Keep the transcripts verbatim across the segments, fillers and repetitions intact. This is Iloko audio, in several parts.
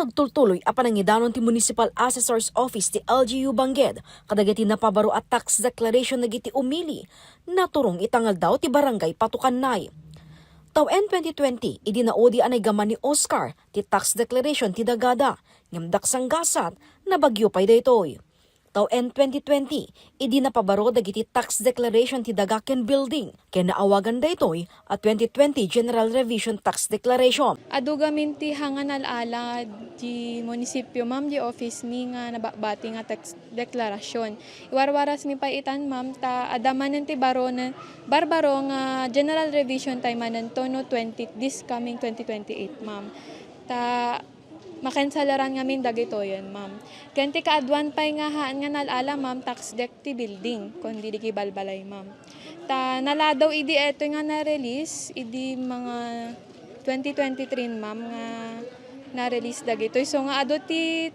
Agtultuloy a panangidanon ti Municipal Assessor's Office ti L G U Bangged kadagiti napabaro a tax declaration dagiti umili, naturong ita nga aldaw ti Barangay Patukanay. Tawen twenty twenty, idi naudi a naigaman ni Oscar ti tax declaration ti dagada, ngem daksanggasat, nabagyo pay daytoy. Tawen twenty twenty, idi napabaro dagiti tax declaration ti daga ken building, ken naawagan daytoy a twenty twenty General Revision Tax Declaration. Adu gamin ti hangan al-ala di munisipyo, ma'am, di office mi nga nababati nga tax declaration. Iwarwaras mi pay itan, ma'am, ta adda manen ti baro na, barbaro nga General Revision tayo manen to no twenty, this coming twenty twenty-eight, ma'am. Ta makensaleran ngamin dagitoyen, ma'am. Ken ti kaaduan pay nga haan nga nal-ala, ma'am, tax deck ti building, kundi di kibalbalay, ma'am. Ta naladaw idi etoy nga na-release, idi mga twenty twenty-three, ma'am, nga na-release dagitoy. So nga adu ti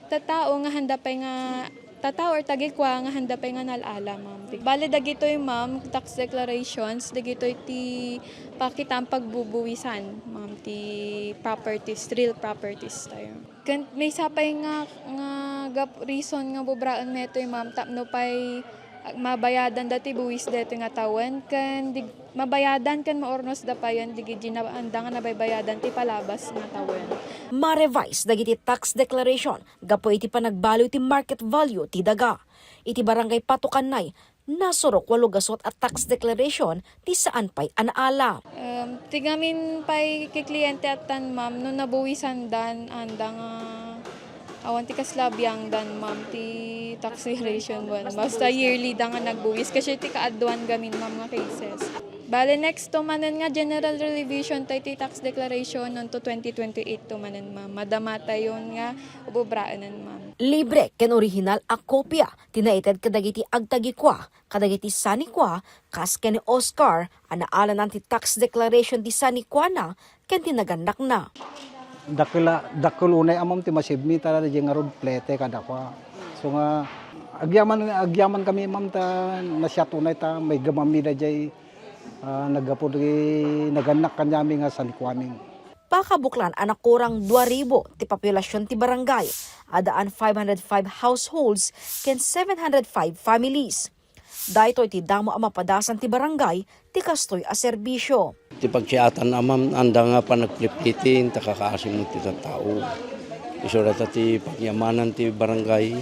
tattao nga handa pay nga tattao or tagikua nga handa pay nga nal-ala, ma'am. Bale, dagitoy, ma'am, tax declarations, dagitoy ti pakita ang pagbubuwisan, ma'am, ti properties, real properties tayo. Ken maysa pay nga, nga gap-, reason nga bubraen met toy, ma'am, tapno pay mabayadan da ti buwis daytoy nga tawen, ken di, mabayadan ken maurnos da payen dagiti na, anda nga nabaybayadan ti palabas nga tawen. Ma-revise dagiti tax declaration gapu iti panagbaliw ti market value ti daga. Iti Barangay Patukanay, nasurok walo gasut a tax declaration ti saan pay a naala. Um, ti ngamin pay ti kliente attan, ma'am, no nabuwisandan, anda nga awan ti kasla biangdan, ma'am, ti tax declaration, ma'am. Basta yearly da nga nagbuwis. Kasi ti kaaduan gamin, ma'am, nga cases. Bale, next to manen nga general revision tayo ti tax declaration nonto twenty twenty-eight to manen, ma'am. Madama tayon nga ububraenen, ma'am. Libre ken orihinal a kopia ti naited kadagiti agtagikua, kadagiti sanikua, kas ken ni Oscar a naalanan ti tax declaration ti sanikuana ken ti nagannakna. Dakkel a, dakkel unay a, ma'am, ti masibmi ta daydiay ngarud plete kadakua. So nga, agyaman, agyaman kami, ma'am, ta nasiat unay ta maigamanmi daydiay, ah, naggapu dagiti nagannak kaniami nga sanikuami. Pakabuklan a nakurang dua ribu ti populasion ti barangay, addaan five hundred five households ken seven hundred five families. Daytoy ti damo a mapadasan ti barangay ti kastoy a serbisio. Ti pagsiatan, ma'am, anda nga panagplipliting ta kakaasi met ti tattao. Isu dayta ti pagyamanan ti barangay,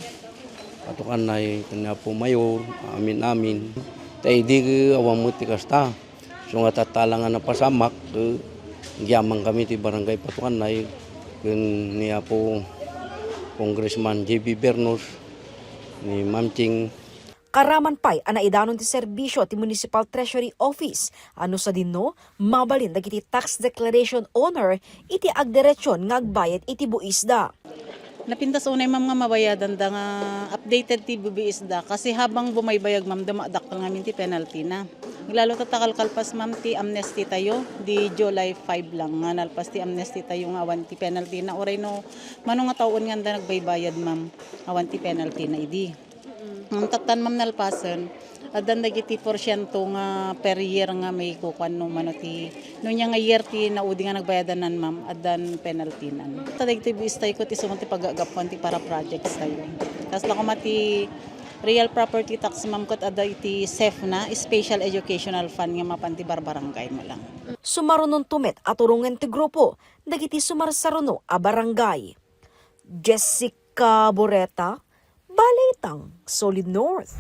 Patukanay, ken ni Apo Mayor, amin-amin. Ta idi awan met ti kasta. So nga tattala nga napasamak, eh, agyaman kami ti barangay Patukanay, ken ni Apo Congressman J B Bernos, ni Ma'am Ching. Karaman pay a naidanon ti serbisio ti Municipal Treasury Office, a no sadino, mabalin dagiti tax declaration owner iti agdiretsion nga agbayad iti buisda. Napintas unay, ma'am, nga mabayadanda nga updated ti bubuisda. Kasi habang bumaybayag, ma'am, dumadakkel ngamin ti penalty na. Lalo ta kalkalpas, ma'am, ti amnesty tayo, di July five lang nga nalpas ti amnesty tayo nga awan ti penalty na. Uray no, mano nga tawen nga anda nagbaybayad, ma'am, awan ti penalty na idi. Ngem tattan, ma'am, nalpasen, addan dagiti porsiento nga per year nga maikukuan no mano ti, no nia nga year ti naudi nga nagbayadanan, ma'am, addan penalty nan. Ta dagiti buis tayo ket isu met ti pagagapuan ti para projects tayo. Kasla koma ti real property tax, ma'am, ket adda iti SEF na, Special Educational Fund nga mapan ti barbarangay mo lang. Sumarunonto met a turongen ti grupo dagiti sumarsaruno a barangay. Jessica Boreta, Balitang Solid North.